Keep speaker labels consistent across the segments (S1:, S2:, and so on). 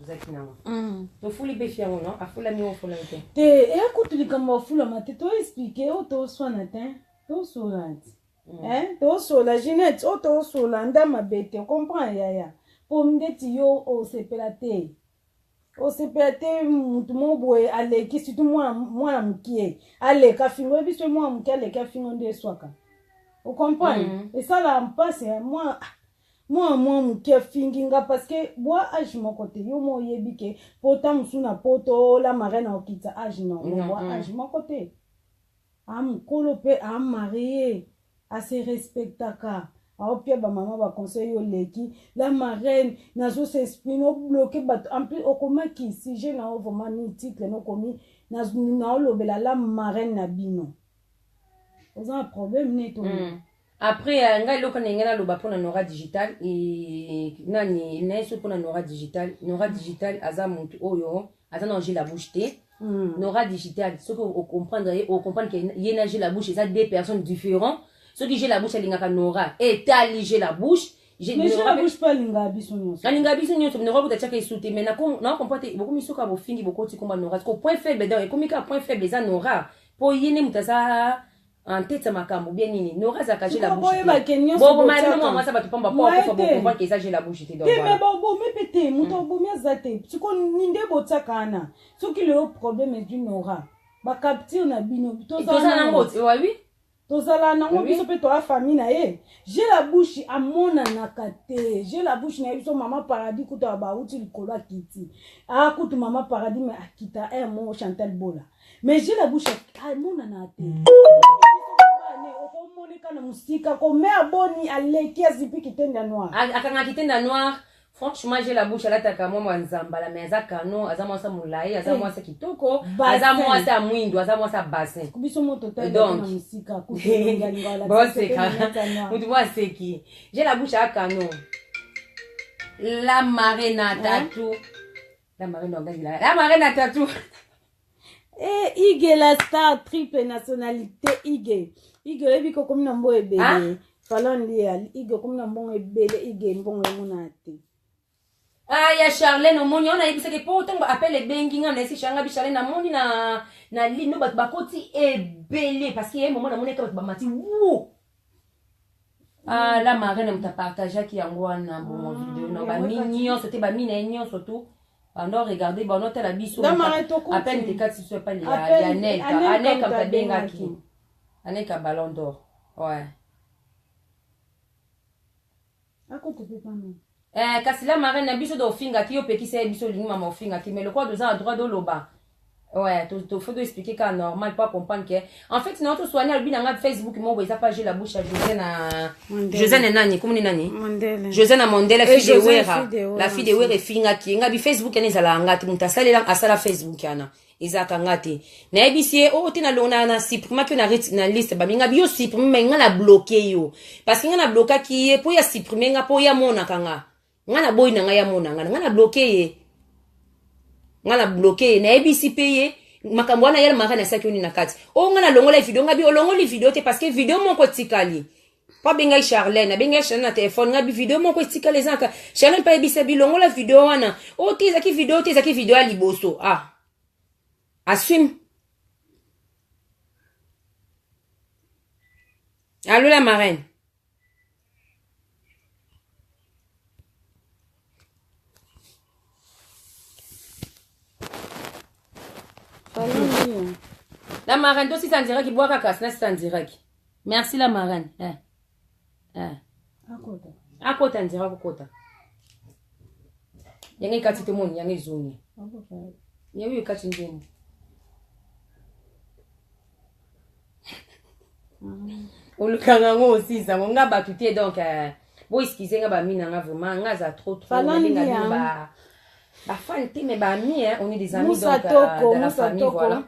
S1: Ozalaki nango tofuli mpe fi yango no afulami o ofulami te.
S2: Te, eya kutu likambo afulama te, toexplike oyo toswana te, tosola ti. Tosola Ginette, oyo tosola nda mabe te, comprend yaya, mpo ndeti yo osepela te, osepela te mutu moko boye aleki, surtout mwana mokie aleka fingo, oyebi soki mwana mokie aleki afingo nde eswaka, ocomprendre? Esalaka mpasi mwana mwa moke afingi nga, parce que bwa age moko te, yo mo oyebi ke po ta mosusu na poto la marraine akokitisa age normal, bwa age moko te, a mokolo mpe a marie, ase respectaka, aopia bamama baconseil, yo oleki la marraine, nazo s'exprime, obloke bato. En plus okomaki sujet na yo vraiment ni titre nokomi naolobela la marraine na bino, oza na problème ne to.
S1: Après ngai eloko na ngai naloba mpona Nora Digital e, nani naye so mpona Nora Digital. Nora Digital aza motu oyo aza na G la bouche te. Nora Digital, soki ocomprendre ye, ocomprendre ke ye na G la bouche eza deux personnes différents. Soki G la bouche alingaka Nora, etali G la bouche.
S2: Mais G la bouche mpe alingaka biso nyonso.
S1: Alingaka biso nyonso. Nora kuta tiaka esu te, mais nacomprendre te, bokomi soki bofingi, bokoti komba Nora ko point faible, donc ekomi kaka point faible eza Nora, mpo ye nde moto aza en tête ya makambo bien nini. Nora azalaka G la bouche
S2: te,
S1: boboma bino mwa mwasi bato pamba po akufa, bocomprendre ke eza G la bouche te.
S2: Donc te, mais bobomi mpe te, moto abomi aza te. Siko nde botiaka wana, soki lelo problème ezwi Nora, bacapture na bino.
S1: Toza nango, oui.
S2: Tozala nango biso mpe toya famille na ye. G la bouche amonanaka te. G la bouche na ye biso mama Paradis kuta bauti likolo akiti akutu mama Paradis, mais akita un mot Chantal Bola, mais G la bouche amonanaka te. Okomoneka na mosika kome aboni aleki azipi kitenda noir.
S1: Akangaka kitenda noir. Franchement, G la bouche alataka mwa nzambala, mais aza kano, aza mwasi molai, aza mwasi kitoko, aza mwasi ya mwindu, aza mwasi ya bassin.
S2: Biso moto na mosika.
S1: Boseka mutu mwa aseki. G la bouche aya kano, la marena tatu, la marena, la marena tatu.
S2: Eh, Ige la star, triple nationalité, Ige. Ige oyebi ko komi na mbongo ebele. Falon lia, Ige okomi na mbongo ebele, Ige mbongo emona te.
S1: Ah, ya Charlene, omoni wana nayebisaki mpo ntango appel ebengi nga, nayebisi Charlene, bi Charlene namoni na lino bato bakoti ebele, parce que ye momo namoni eke bato bamati wu. Ah, la marraine moto apartageaki yango wana bongo video na bami nyonso te, bami na ye nyonso tu bando regarde, bando tala biso à peine te kati biso epali ya Anelka. Anelka moto abengaki, Anelka Ballon d'Or, ouais. Eh, kasi la marraine na biso do ofingaki yo, opekisa ye biso, olingi mama ofingaki, mais lokola toza na droit d'oloba, ouais, to faut expliquer kaka normal po comprendre que en fait na toswani. Alobi na nga Facebook moko eza page la bouche ya José na José na nani komoni nani José na Mondele, fille de Wera, la fille de Wera efingaki nga. Bi Facebook yana ezalaka nga te, moto asalela asala Facebook yana ezalaka nga te. Nayebisi ye oyo te, na supprimaki yo na liste baminga bi yo supprime, mais nga na bloqué yo, parce que nga na blokaki ye mpo ya supprime nga, mpo ye amonaka nga, nga na boyi na ngai amona nga, nga na bloqué ye, nga na bloqué ye. Nayebisi mpe ye makambo wana ya mara nasalaki oni na kati oyo nga nalongola video. Nga bi olongoli video te, parce que video moko etikali, mpo abengai Charlene, abengai Charlene na telefone. Nga bi video moko etikali ezaka. Charlene mpe ayebisa bi longola video wana oyo te, ezalaki video te, ezalaki video ya liboso. Ah, assume. Allo la marraine. La marraine, tosisa en direct, bwaka kasi nasisa en direct. Merci la marraine. Eh. Eh.
S2: Akota.
S1: Akota en direct, akota. Yango ekati te, moni yango ezongi. Yango ekati ndeni. Olukanga yango osisa yango nga bato te, donc bo excuse nga bami na nga, vraiment nga aza trop trop nabenga bino ba bafan te, mais bami, hein, on est des amis.
S2: Moussa
S1: donc
S2: Toko,
S1: dans la
S2: Moussa
S1: famille.
S2: Toko.
S1: Voilà.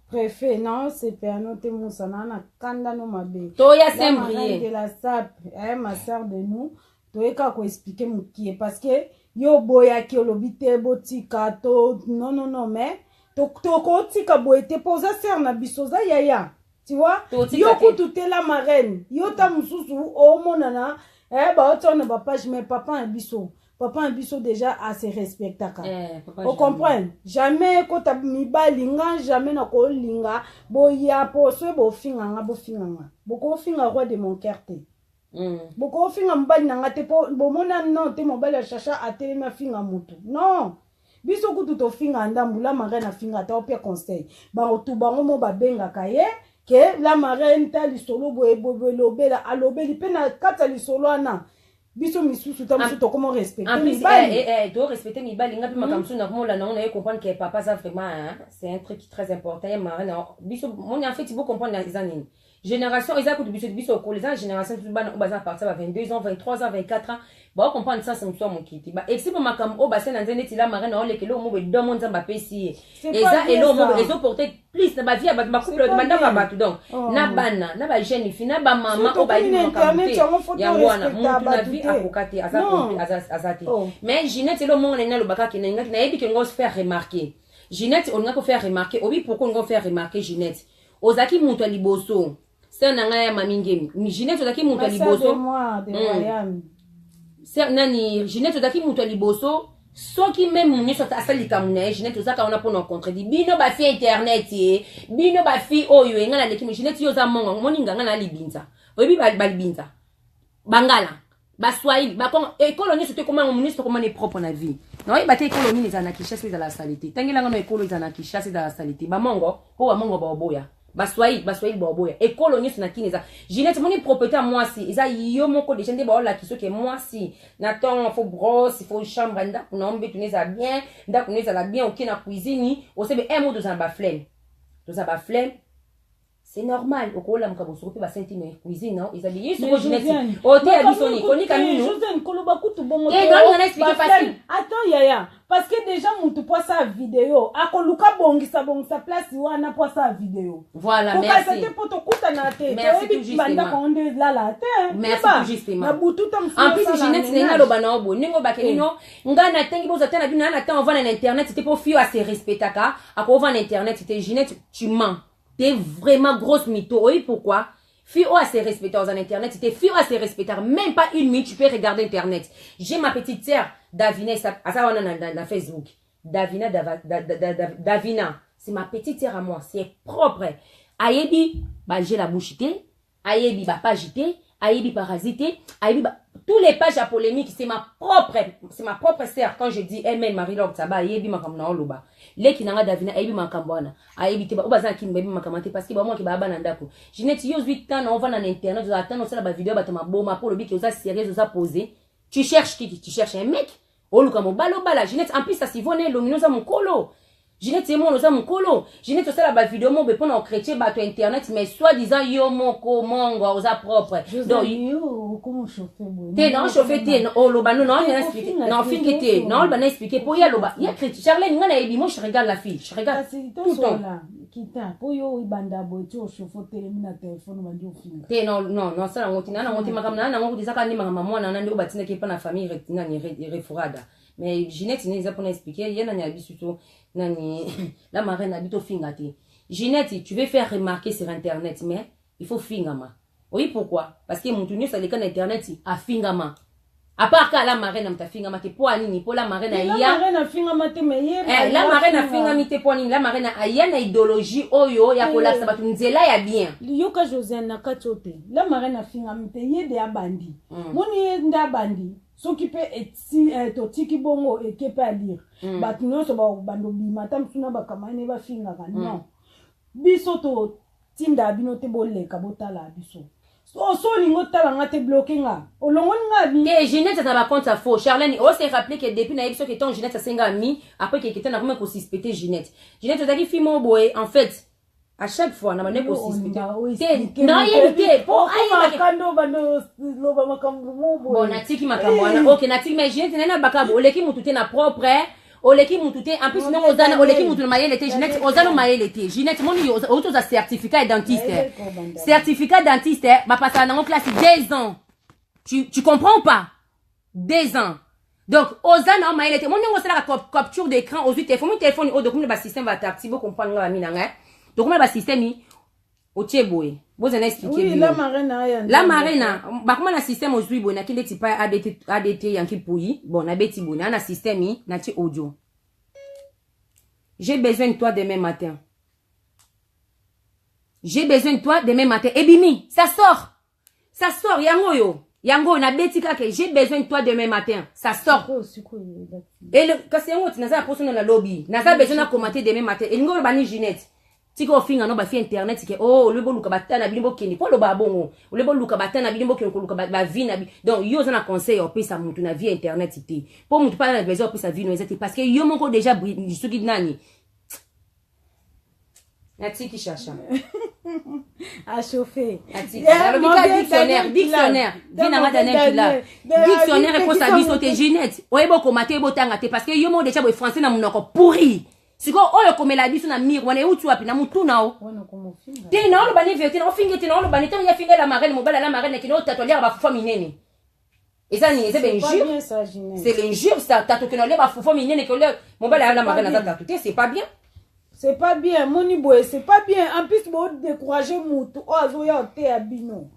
S2: Préfet, non, c'est perno te Moussa, na na kanda no mabe.
S1: Toya
S2: La marraine
S1: Saint-Brieuc.
S2: de la SAP, hein, ma sœur de nous, toyeka ko expliquer mokie parce que yo boyaki olobi te botika to non non non, mais tokotika boye te mpo oza sœur na biso, oza yaya, tu vois.
S1: Totika
S2: Yo
S1: te.
S2: kutu te la marraine, yo ta mosusu omonana eh, baotia na bapage, mais papa na biso. Papa na biso déjà ase respectaka. Eh, ocomprendre? Jamais ekota mibali nga, jamais nakolinga boya po soki bofinga nga, bofinga nga, bokofinga roi de mon cœur te. Bokofinga mobali na nga te, mpo bomona non te. Mobali ya Chacha atelemi afinga motu? Non, biso kutu tofinga ndambu. La marraine afinga ata opia conseil, bango tu bango mo babengaka ye ke la marraine ta lisolo boye boye, lobela. Alobeli mpe na kati ya lisolo wana, biso misusu ta mosusu tokoma respecte
S1: mibali. To respecte mibali. Nga mpe makambo mosusu nakomolanda ngo, naye comprendre que papa aza vraiment, hein, c'est un truc très important. Ye marraine biso moni, en fait bo comprendre eza nini. Génération eza kutu biso, biso okola, eza na génération mosusu, bana oyo baza à partir ya ba 22 ans, 23 ans, 24 ans, baocomprendre sens mosusu ya mokili te. Baexi mpo makambo oyo basali na nzela neti la marraine aoleka eloko moko edomo Nzambe apesi ye, eza eloko moko ezoporte plus na bavie ya bato, bacouple, bato, bandako ya bato. Donc na bana, na bajeune fille, na bamama oyo bayebi makambo te, yango wana mutu na vie akoka te, aza te. Mais Ginette, elo mongo nani nalobaka ke nalingaki nayebi ke ngo faire remarquer. Ginette, olingaki faire remarquer obi. Pourquoi olinga faire remarquer? Ginette, ozalaki moto ya liboso, sœur na ngai ya mami Ngemi. Ginette, ozalaki moto ya liboso. Sœur nani, Ginette, ozalaki moto ya liboso. Soki même nyonso asali likambo na ye, Ginette ozaka wana mpona contredit bino bafille internet ye, bino bafille oyo ye. Ngai naleki Ginette, yo oza mongo moninga ngai na libinza. Oyebi balibinza, bangala, baswahili, bakongo, ekolo nyonso te. Ekoma yango nyonso tokomana propre na vie. Naoyeba te ekolo nini ezala na Kinshasa ezala sali te. Tangelanga no ekolo ezala na Kinshasa ezala sali te. Bamongo mpo bamongo baoboya, baswahili, baswahili baoboya. Ekolo nyonso na kini eza. Ginette, moni propriété ya mwasi eza yo moko déjà. Nde baolakisa oke mwasi na ntongo faut brosse, faut chambre, ndako na yo, mbetu no ezala bien, ndako no ezala bien. Oke na cuisine, osebe un mo, tozala baflemme, tozala baflemme, c'est normal. Okolamuka bosoko mpe basentime cuisine na eza bien. Ye soko Ginette oteya biso ni konika minu.
S2: Josiane, koloba kutu bongo.
S1: Te, naolinga na expliquer parce que
S2: Attends yaya, parce que déjà mutu po asala video akoluka bongisa bongisa place wana po asala video.
S1: Voilà.
S2: Kokasa te mpo tokutana te, toyebi bandako ngo nde elala te.
S1: Merci tout justement.
S2: Na butu ta.
S1: En plus, Ginette, ndenge aloba na yo boye, ndenge obakeli no ngai natengi bozwa te na bino na ntango ovanda na internet te, mpo fio ase respectaka akovanda na internet te. Ginette, tu mens, t'es vraiment grosse mytho. Oyi pourquoi? Fille oyo ase respecter aux internet te. Fille oyo ase respecter, même pas une minute tu peux regarder internet. J'ai ma petite sœur Davina, aza wana na Facebook, Davina, Dava, da, da, da, da, Davina, c'est ma petite sœur à moi, c'est propre. Ayebi baje la bouche te, ayebi bapage te, ayebi parasite te, ayebi ba, tous les pages à polémique. C'est ma propre sœur. Quand je dis mm Marie Lord Saba, ayebi makambo na oloba. Leki nanga Davina ayebi makambo wana. Ayebi te oyo baza na kini, bayebi makambo te, parce que bamwaki baya bana ndako. Ginette, yo ozwi temps na ovanda na internet, ozala temps osala bavideo ya bato maboma mpo olobi ke oza sérieuse, oza posé. Tu cherches kiki, tu cherches un mec, oluka mobali obala. Ginette, en plus asivone elongi, oza mokolo. Ginette, ye mwana oza mokolo. Ginette, osala bavideo mo boye mpona ochrétien bato ya internet, mais soi disant yo moko mongo oza propre. Donc te naochauffe te, oloba no naofingi te, naoloba na expliquer mpo ye aloba ye chrétien. Charlene, ngai nayebi, moi je regarde la fille, je regarde tout le temps.
S2: Kita mpo yo ebanda boye ti ochauffe, otelemi na telefone, obandi ofinga.
S1: Te, non, non, nasala yango te, naa nango te. Makambo naa nango kutu ezaka nde makambo mwana wana nde oyo batindaki epa na famille nani Refurada. Mais Ginette, nini eza mpona expliquer ye nani ya biso to nani la marraine abi tofinga te. Ginette, tu veux faire remarquer sur internet, mais il faut fingama. Oyi pourquoi? Parce que mutu nyonso aleka na internet afingama, à part ka la marraine moto afingama te. Mpo anini? Mpo la marraine aya.
S2: Afingama te, mais ye
S1: Eh, la marraine afingami te. Mpo anini? La marraine aya na idéologie oyo ya kolakisa bato nzela ya bien.
S2: Yoka Josiane, na kati oyo te, la marraine afingami te, ye de abandi. Moni ye nde abandi. Soki mpe totiki bongo, eke mpe alire. Bato nyonso bando bima, ata mosu na bakamani bafingaka. Non, biso totinda bino te boleka botala biso. So olingi otala nga te, bloquer nga, olongoli nga bi.
S1: Te, Ginette aza bacompte ya faux. Charlene, ose rappeler que depuis nayebi soki ntango Ginette asenga ami, après quelque temps nakomi kosuspecter Ginette. Ginette ozalaki fille moko boye. En fait, à chaque fois na bande kosuspecter te, nayebi te po
S2: ayebakando bando loba makambo mo boye.
S1: Bon, natiki makambo wana, ok, natiki. Mais Ginette, nani abaka oleki mutu te na propre, oleki mutu te. En plus, ndenge oza na oleki mutu na mayele te. Ginette, oza no mayele te. Ginette, moni outi oza certificat ya dentiste. Certificat dentiste bapasaka nango classe 2 ans. Tu comprends ou pas? 2 ans. Donc oza na mayele te. Mo ndenge osalaka capture d'écran, ozwi téléphone, mo téléphone oyo dokomi na basystème batacti. Bocomprendre nga, bami na ngai, tokomi na basystème. Otie boye, bozala na expliquer.
S2: Oui,
S1: bino.
S2: La Marena ya
S1: La Marena bakoma na système. Ozwi boye, naki ndeti pa ADT, ADT yanki puyi. Bon, nabeti boye naa na système, natie audio: "J'ai besoin de toi demain matin, j'ai besoin de toi demain matin." Ebimi, ça sort, ça sort. Yango oyo, yango oyo nabeti kaka: "J'ai besoin de toi demain matin", ça sort.
S2: Sikoyo.
S1: Kasi yango ti naza na poso na lobi, naza besoin na commenter demain matin. Elingi oloba ni Ginette, tika ofinga no bafi internet ke o olie boluka bata na bino bokende mpo oloba bongo, olie boluka bata na bino bokende koluka bavie na bino. Donc yo oza na conseil ya opesa mutu na vie internet te, mpo mutu mpe aza na besoin opesa vie no eza te, parce que yo moko déjà soki nani natiki chacha.
S2: Achauffe.
S1: Nalobi ka dictionnaire, dictionnaire vi nanga Daniel Kila, dictionnaire ekosa biso te. Ginette, oyeba okoma te, oyeba otanga te, parce que yo moko déjà boye français na monoko pourri. Sikoyo oyo okomela biso na mire wana euti wapi na mutu na o?
S2: Wana komofinga.
S1: Te, naoloba ni vérité, naofingi te, naoloba ni ntango ya finga la Marraine, mobali ala Marraine akende otato aliaka bafufa minene. Eza nini? Eza
S2: C'est pas
S1: bainjure.
S2: bien ça, Ginette.
S1: C'est l'injure ça. Tato kende olia bafufa minene, ke olia mobali ala Marraine aza tato te, c'est pas bien.
S2: C'est pas bien, moni boye, c'est pas bien. En plus bodécourage mutu oyo azoya oteya bino.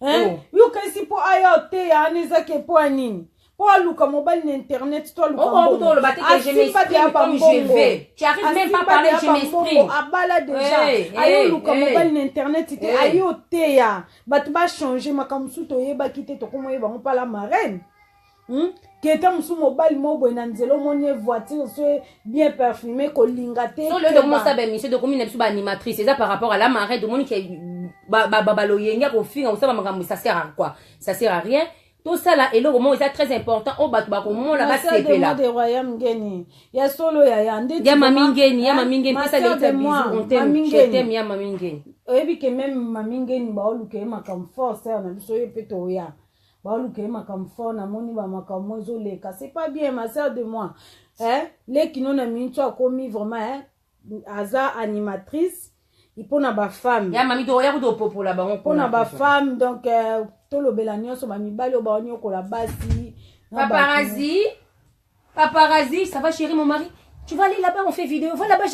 S2: Hein?
S1: Oh.
S2: Yokanisi mpo aya oteya wana ezaki mpo ya nini? Mpo aluka mobali na internet to aluka?
S1: Oh, oh, oloba te que je m'exprime comme je veux. Tu arrives même pas à parler, je m'exprime.
S2: Abala déjà.
S1: Hey,
S2: aye
S1: hey,
S2: oluka
S1: hey.
S2: mobali na internet te.
S1: Hey.
S2: Aye oteya bato bachange makambo mosusu toyebaki te, tokomoyeba ngo mpa la Marraine. Keta mosusu mobali mo boye na nzela, omoni ye voiture so bien parfumé, kolinga te.
S1: So lelo tokomosala baémission, tokomi na biso baanimatrice, eza par rapport à la Marraine. Tomoni ke baloyenge ya kofinga, kosala makambo, ça sert à quoi? Ça sert à rien. Tosala eloko moko eza très important oyo bato bakomona, basepela.
S2: De royaume ngeni ya solo yaya ndeti.
S1: Ya mami ngeni, ya mami ngeni, pesa Leita bisou, on t'aime, je t'aime, ya mami ngeni.
S2: Oyebi ke même mami ngeni baoluka ye makambo fort, sœur na biso ye mpe toya baoluka ye makambo fort. Namoni bamakambo ezoleka, c'est pas bien, ma sœur de moi, eh? Leki no na mintu akomi vraiment, eh? Aza animatrice mpona bafemme.
S1: Ya mami, toya kutopopola bango.
S2: Mpona bafemme, donc tolobela nyonso, bamibali oyo baonyokola basi.
S1: Paparazzi, paparazzi, ça va chérie, mon mari? Tu vas aller là-bas, on fait vidéo. Va là-bas.